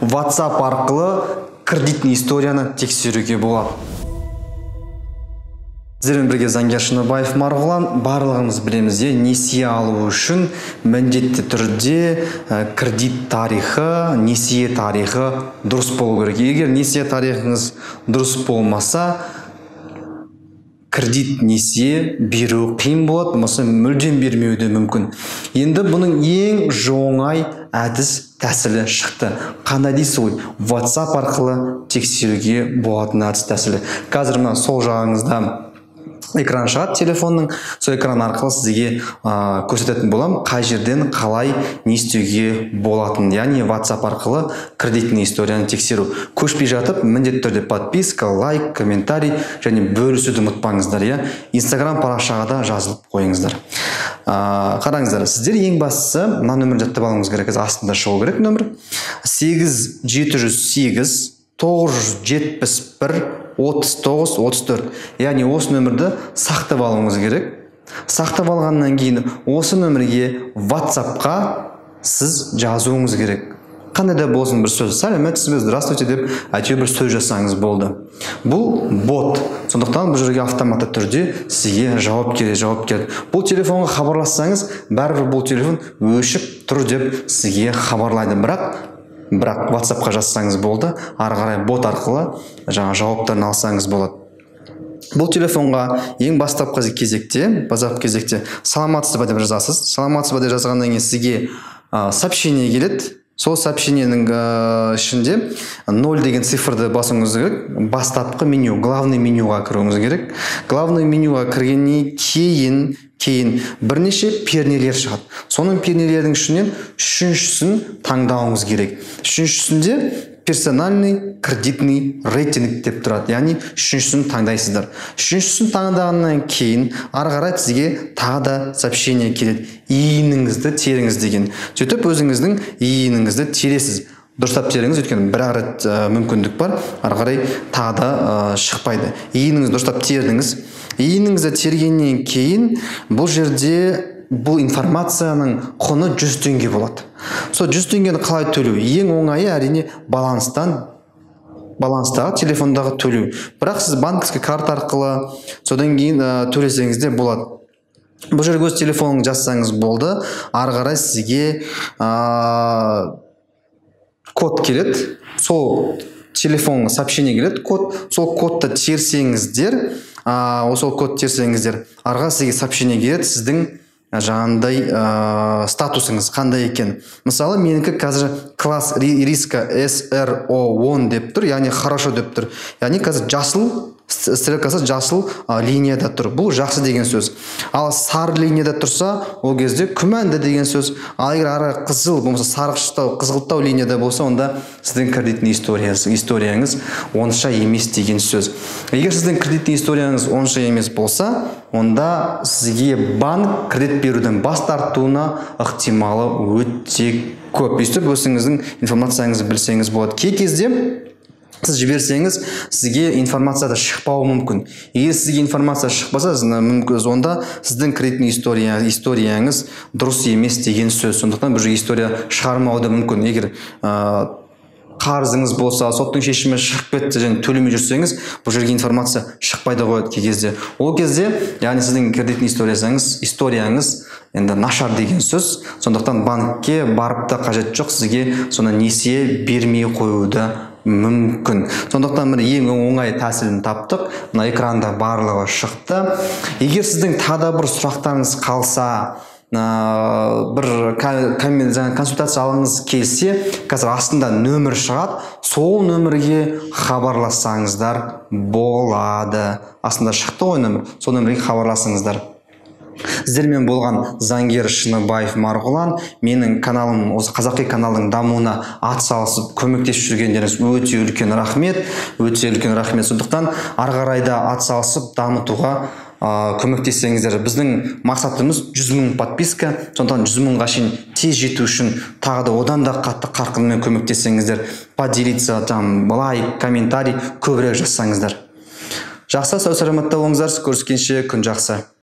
WhatsApp арқылы кредитный историяны тексеруге болады. Сіздермен бірге заңгер Шыныбаев Марғұлан. Барлығымыз білеміз, несие алу үшін міндетті түрде кредит тарихы, несие тарихы дұрыс болу керек. Егер несие тарихыңыз дұрыс болмаса, кредит несие беру қиын болады, болмаса мүлдем бермеуі де мүмкін. Енді бұның ең оңай әдіс тәсілі шықты. Қандай дейсіз ғой? WhatsApp арқылы тексеруге болатын әдіс тәсілі. Қазір мына сол жағыңызда экран шығады телефонның, сол экран арқылы сізге көрсететін боламын, қай жерден қалай не істеуге болатын, яғни WhatsApp арқылы кредитный историяны тексеру. Көшпей жатып міндетті түрде подписка, лайк, комментарий және бөлісуді ұмытпаңыздар, иә. Инстаграм парақшаға да жазылып қойыңыздар. Қараңыздар, сіздер ең бастысы мына нөмірді жаттап алуыңыз керек, астында шығу керек нөмір 8 708 971 39 34. Яғни осы нөмірді сақтап алуыңыз керек. Сақтап алғаннан кейін осы нөмірге WhatsApp-қа сіз жазуыңыз керек. Қандай да болсын бір сөз, сәлеметсіз бе, здравствуйте деп әйтеуір бір сөз жазсаңыз болды. Бұл бот, сондықтан бұл жерге автоматты түрде сізге жауап келеді, жауап келеді. Бұл телефонға хабарлассаңыз, бәрібір бұл телефон өшіп тұр деп сізге хабарлайды. Бірақ WhatsApp-қа жазсаңыз болды, ары қарай бот арқылы жаңа жауаптарын алсаңыз болады. Бұл телефонға ең бастапқы кезекте саламатсыз ба деп жазасыз. Саламатсыз ба деп жазғаннан кейін сізге сообщение келеді. Сол сообщениенің ішінде 0 деген цифрды басуыңыз керек. Бастапқы меню, главный менюға кіруіңіз керек. Главный менюға кіргеннен кейін бірнеше пернелер шығады. Соның пернелердің ішінен үшіншісін таңдауыңыз керек. Үшіншісінде персональный кредитный рейтинг деп тұрады. Яғни үшіншісін таңдайсыздар. Үшіншісін таңдағаннан кейін ары қарай сізге тағы да сообщение келеді. ИИН-іңізді теріңіз деген. Сөйтіп өзіңіздің ИИН-іңізді тересіз. Дұрыстап теріңіз, өйткені бір ақ рет мүмкіндік бар, ары қарай тағы да шықпайды. ИИН-іңізді дұрыстап тердіңіз. ИИН-іңізді тергеннен кейін бұл жерде бұл информацияның құны 100 теңге болады. Сол 100 теңгені қалай төлеу? Ең оңайы әрине баланстағы телефондағы төлеу. Бірақ сіз банковский карта арқылы содан кейін төлесеңіз де болады. Бұл жерге өз телефоныңызды жазсаңыз болды. Ары қарай сізге код келеді. Сол телефонға сообщение келеді, код. Сол кодты терсеңіздер, сол код терсеңіздер, ары қарай сізге сообщение келеді, сіздің жаңағындай статусыңыз қандай екен. Мысалы, менікі қазір класс риска SRO10 деп тұр, яғни хорошо деп тұр. Яғни қазір жасыл стрелкасы жасыл линияда тұр. Бұл жақсы деген сөз. Ал сары линияда тұрса, ол кезде күмәнді деген сөз. Ал егер ары қызыл болмаса сарғыштау, қызғылттау линияда болса, онда сіздің кредитный историяңыз онша емес деген сөз. Егер сіздің кредитный историяңыз онша емес болса, онда сізге банк кредит беруден бас тартуына ықтималы өте көп. Өйстіп өзіңіздің информацияңызды білсеңіз болады. Кей кезде сіз жіберсеңіз, сізге информация да шықпауы мүмкін. Егер сізге информация шықпаса, онда сіздің кредитный историяңыз дұрыс емес деген сөз. Сондықтан бұл жерге история шығармауы да мүмкін. Егер қарызыңыз болса, соттың шешімі шығып кетті және төлемей жүрсеңіз, бұл жерге информация шықпайды қояды кей кезде. Ол кезде, яғни сіздің кредитный историяңыз енді нашар деген сөз. Сондықтан банкке барып та қажет жоқ, сізге соны несие бермей қоюды мүмкін. Сондықтан міне ең оңай тәсілін таптық. Мына экранда барлығы шықты. Егер сіздің тағы да бір сұрақтарыңыз қалса, бір консультация алғыңыз келсе, қазір астында нөмір шығады. Сол нөмірге хабарлассаңыздар болады. Астында шықты ғой нөмір. Сол нөмірге хабарласыңыздар. Сіздермен болған заңгер Шыныбаев Марғұлан. Менің каналым, осы қазақи каналдың дамуына ат салысып көмектесіп жүргендеріңіз өте үлкен рахмет, өте үлкен рахмет. Сондықтан ары қарай да ат салысып дамытуға көмектессеңіздер. Біздің мақсатымыз 100 мың подписка, сондықтан 100 мыңға шейін тез жету үшін тағы да одан да қатты қарқынмен көмектессеңіздер, поделиться, там, лайк, комментарий көбірек жазсаңыздар. Жақсы, сау саламатта болыңыздар, көріскенше, күн жақсы.